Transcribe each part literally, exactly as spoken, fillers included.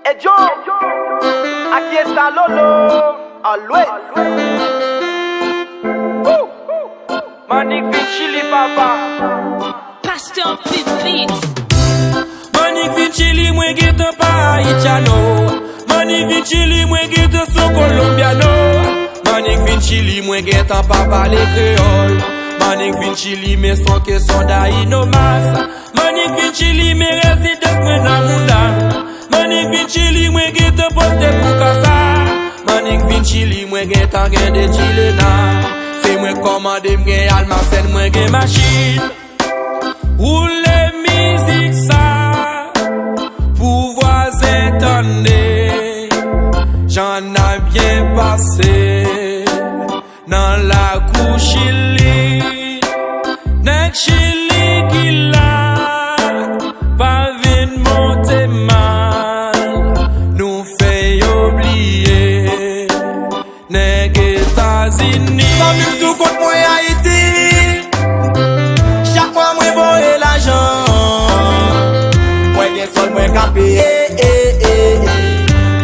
Hey Joe, aquí está Lolo, always. Woo! Manik vin Chili, papa. Pastor P Beats. Manik vin Chili, mwen gentan pa Haitiano. Manik vin Chili, mwen gentan son Colombiano. Manik vin Chili, mwen gentan pa pale kreyòl. Manik vin Chili, men son ke son Dayino mas. Manik vin Chili, men rezidans mwen nan mouda. Manik vin Chili, mwen gentan poste pou kasa. Manik vin Chili, mwen gentan gen de Chilena. Se mwen k kòmande, m gen almasèn, mwen gen machin. Woule mizik sa pou vwazen tande, jan n ap byen pase. Nan lakou Chili, nèg Chili ki la, pa vin monte mal, nou fè yo bliye nèg Etazini. Fanmi m sou kont mwen Ayiti, chak mwa mwen voye lajan, mwen gen sòl mwen ka peye,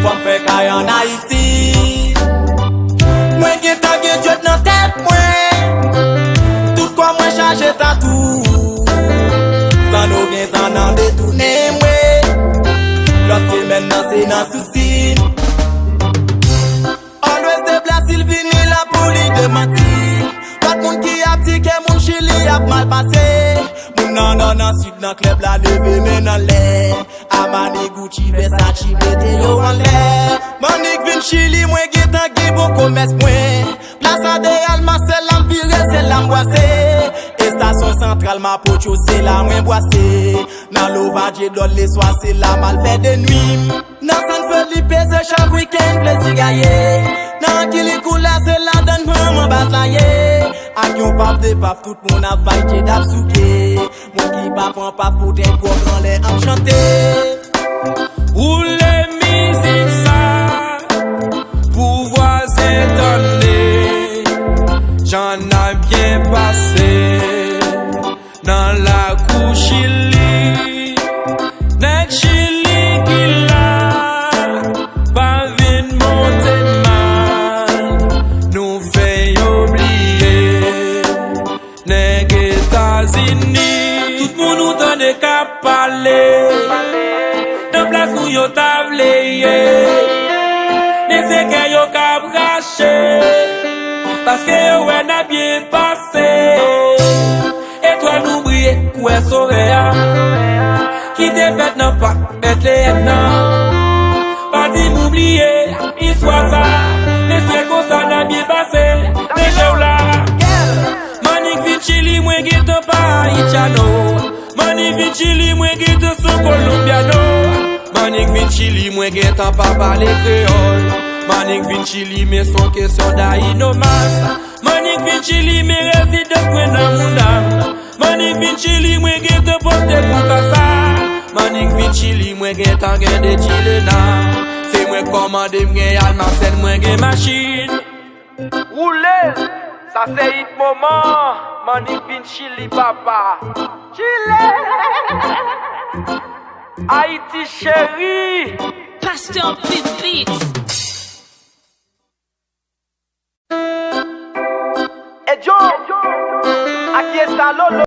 fò m fè kay ann Ayiti. Mwen gentan gen djòb nan tèt mwen. Tout kò mwen chaje tatou. San nou gentan nan detounen mwen. Lòt semèn nan se nan sousi. Always de Brasil vini la pou li demanti. Tout moun ki ap di ke moun Chili ap mal pase. Moun nan nò, nan sid, nan klèb la, leve men n anlè. Armani, Gucci, Versace, mete yo anlè. Manik vin Chili, mwen gentan gen bon komès mwen. Plaza de Alma, se la m vire, se la m bwase. Estasyon Santral Mapocho, se la mwen bwase. Nan Lova, Djedòl, leswa, se la m al fè de nwi. Nan San Felipe, se chak wikenn plezi gaye. Nan Quilicura, se ladan manman baz la ye. Ak yon paf de paf, tout moun ap vay, Djed ap souke. Moun ki pa pran paf pou tèt gwòg anlè ap chante. Woule mizik sa pou vwazen tande, jan n ap byen pase nan lakou Chili. Nèg Chili ki la, pa vin monte mal, nou fè yo bliye. Nèg Etazini, tout moun ou tande k ap pale, nan plas nou yo ta vle ye. Men se kè yo k ap rache, paske yo wè n ap byen pase. Etwal nou briye kou wè sorèy a, ki te fèt nan pak Betleyèm nan. Pa di m ou bliye istwa sa, men se konsa n ap byen pase. Men je w la. Manik vin Chili, mwen gentan pa Haitiano. Manik vin Chili, mwen gentan son Colombiano. Manik vin Chili, mwen gentan pa pale kreyòl. Manik vin Chili, men son kesyon Dayino mas. Manik vin Chili, men rezidans mwen nan mouda. Manik vin Chili, mwen gentan poste pou kasa. Manik vin Chili, mwen gentan gen de Chilena. Se mwen k kòmande, m gen almasèn, mwen gen machin. Woule, sa se hit moman. Manik vin Chili, papa. Chile. Ayiti cheri. Pastor P Beats. Hey Joe, aquí está Lolo.